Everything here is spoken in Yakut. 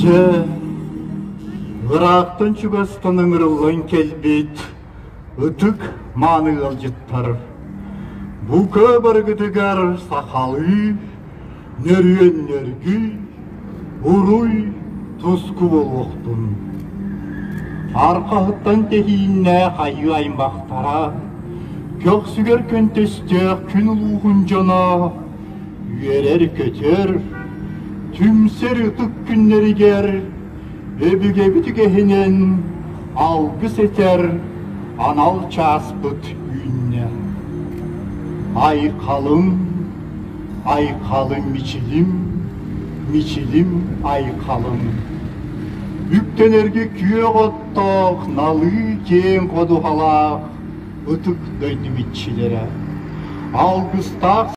Дьэ, ыраахтан-чугастан ыҥырыллан кэлбит ытык мааны ыалдьыттар, бука барыгытыгар сахалыы нөрүөн нөргүй, уруй туску буолуохтун. Арҕаһыттан тэһииннээх айыы аймахтара, көхсүгэр көнтөстөөх күн улууһун дьоно үөрэр-көтөр, түмсэр ытык күннэригэр өбүгэбит үгэһинэн алгыс этэр анал чааспыт үүннэ. Айхалым, айхалым мичилим, мичилим айхалым. Үктэнэргэ күөх оттоох, налыы киэҥ ходуһалаах ытык дойдум иччилэрэ. Алгыстаах.